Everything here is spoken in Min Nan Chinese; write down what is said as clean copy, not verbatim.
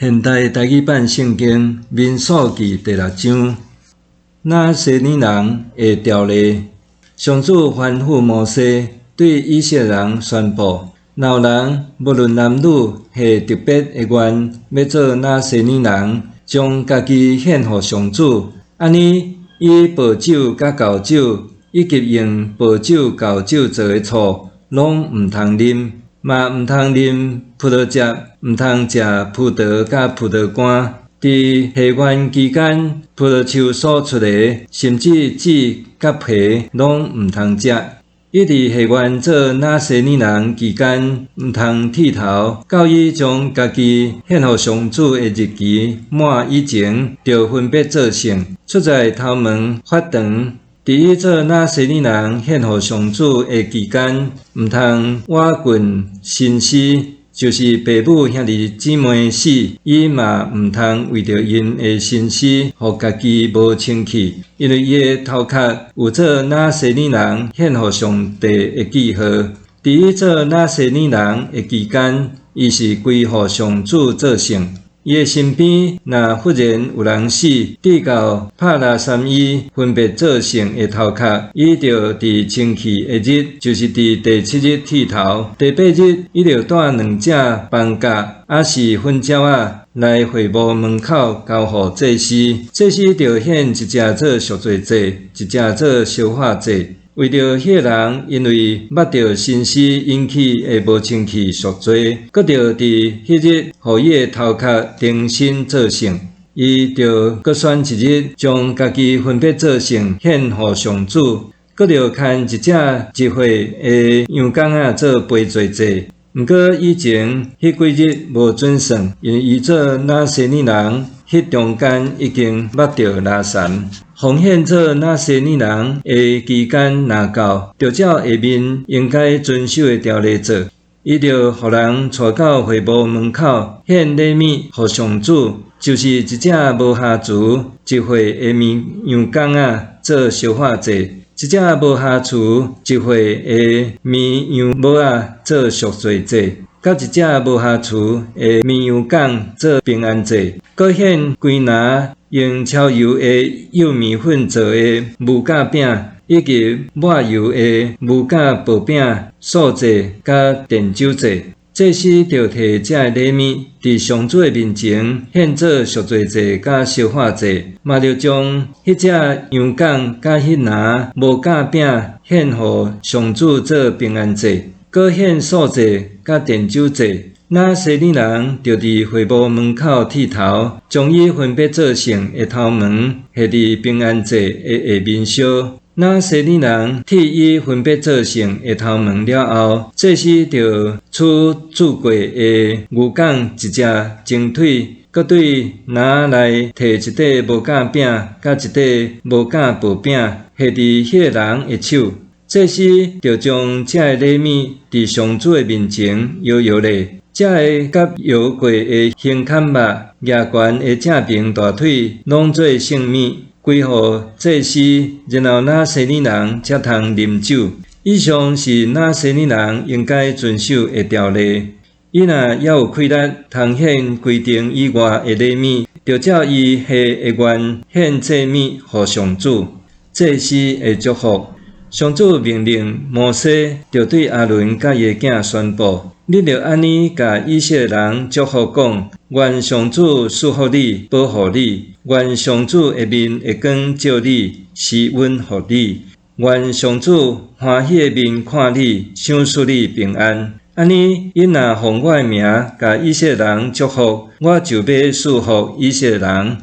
現代台語版聖經民數記第六章，拿細耳人的條例，上主吩咐摩西對以色列人宣布：若有人無論男女下特別的願，欲做拿細耳人，將家己獻予上主，按呢以薄酒佮厚酒，以及用薄酒厚酒做的醋，攏毋通啉。嘛毋通啉葡萄汁，毋通食葡萄佮葡萄乾。佇下願期間，葡萄樹所出的，甚至籽佮皮，攏毋通食。伊佇下願做拿細耳人期間，毋通剃頭，到伊將家己獻予上主的日期滿以前，著分別做聖，出在頭毛髮長。佇伊做拿細耳人獻予上主的期間，毋通倚近身屍，就是爸母兄弟姊妹死，伊嘛毋通為著𪜶的身屍，予家己無清氣，因為伊的頭殼有做拿細耳人獻予上帝的記號。佇伊做拿細耳人的期間，伊是歸予上主做聖。伊的身邊若忽然有人死，直到拍拿三伊分別做聖的頭殼，伊著佇清氣的日，就是佇第七日剃頭。第八日，伊著帶兩隻斑鴿，抑是粉鳥仔來會幕門口交予祭司。祭司著獻一隻做贖罪祭，一隻做燒化祭。為著彼个人因為捌著身屍引起的無清氣贖罪，閣著佇彼日予伊的頭殼重新做聖。伊著閣選一日，將家己分別做聖，獻予上主。閣著牽一隻一歲的羊公仔做賠罪祭。毋過以前彼幾日無準算，因為伊做拿細耳人，彼中間已經捌著拿三。奉獻做拿細耳人的期間若到，著照下面應該遵守的條例做。伊著予人帶到會幕門口獻禮物予上主，就是一隻無瑕疵一歲的綿羊公仔做燒化祭，一隻無瑕疵一歲的綿羊母仔做贖罪祭，佮一隻無瑕疵的綿羊公做平安祭，閣獻幾籃用超油的幼麵粉做的無酵餅，以及抹油的無酵薄餅、素祭佮奠酒祭。祭司著提這个禮物，佇上主的面前獻做贖罪祭佮燒化祭，嘛著將彼隻羊公佮彼籃無酵餅獻予上主做平安祭，閣獻素祭佮奠酒祭。拿細耳人著佇會幕門口剃頭，將伊分別做聖的頭毛繫佇平安祭的下面燒。拿細耳人剃伊分別做聖的頭毛了後，祭司著取鑄過的牛犅一隻前腿，閣對籃內提一塊無酵餅佮一塊無酵薄餅，繫佇彼个人的手。祭司著將這个禮物佇上主的面前搖搖咧。這个佮搖過的胸坎肉、額懸的正爿大腿，攏做聖物，歸予祭司，然後拿細耳人才通啉酒。以上是拿細耳人應該遵守的條例。伊若猶有氣力通獻規定以外的禮物，著照伊下的願獻祭物予上主。祭司的祝福，上主命令摩西，著對亞倫佮伊的囝宣布：你著按呢共以色列人祝福講：願上主賜福你，保護你；願上主的面會光照你，施恩予你；願上主歡喜的面看你，賞賜你平安。按呢，𪜶若奉我的名共以色列人祝福，我就欲賜福以色列人。